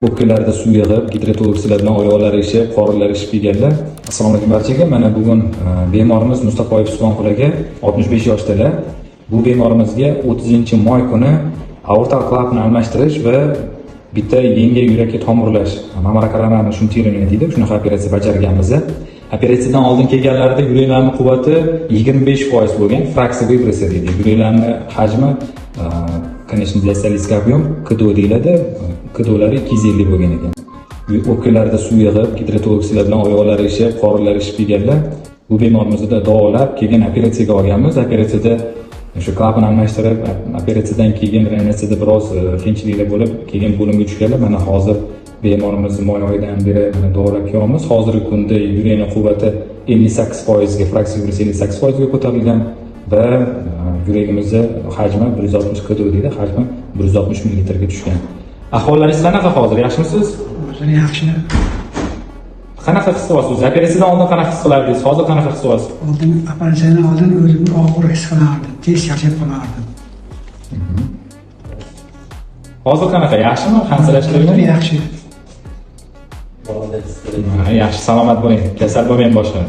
O'pkalarida suv yig'ib, gidrotoksiklar bilan oyoqlari ishib, qorinlari ishib kelganlar. Assalomu alaykum barchaga. Mana bugun bemorimiz Mustafoyev Subonqul aka, 65 yoshdalar. Bu bemorimizga 30-moy kuni aortal klapanni almashtirish va bitta yangi yurakka tomirlash, мамморакоронарный шунтирование deydi, shunaqa operatsiya bajarganmiz. Operatsiyadan oldin kelganlarida yuraklarning quvvati 25% bo'lgan, фракция выброса deydi. Yuraklarning hajmi, конечно, диастолический объем, КДО deyiladi, КДОlari 250 bo'lgan ekan. O'pkalarida suv yig'ib, gidrotoksiklar bilan oyoqlari ishib, qorinlari ishib kelganlar. Bu bemorimizni davolab, keyin operatsiyaga olganmiz. Operatsiyada o'sha klapan almashtirib, operatsiyadan keyin reanimatsiyada biroz qiyinchiliklar bo'lib, keyin bo'limga tushganlar. Mana hozir bemorimizni moy oyidan beri mana davolab kelyapmiz. Hozirgi kunda yurakning quvvati 58 ga, фракция выброса 58 ga ko'tarilgan va yuragimizni hajmi 160 КДО deydi, hajmi 160 millilitrga tushgan. Ahvollaringiz qanaqa hozir? Yaxshimisiz? Hozir yaxshi. Qanaqa his qilyapsiz? Operatsiyadan oldin qanaqa his qilardingiz? Hozir qanaqa his qilyapsiz? Oldin, operatsiyadan oldin o'zimni og'ir his qilardim. Tez charchab qolardim. Hozir qanaqa? Yaxshimi? Hansirashlar Hozir yaxshi. Ha, yaxshi, salomat bo'ling. Kasal bo'lmang boshqa.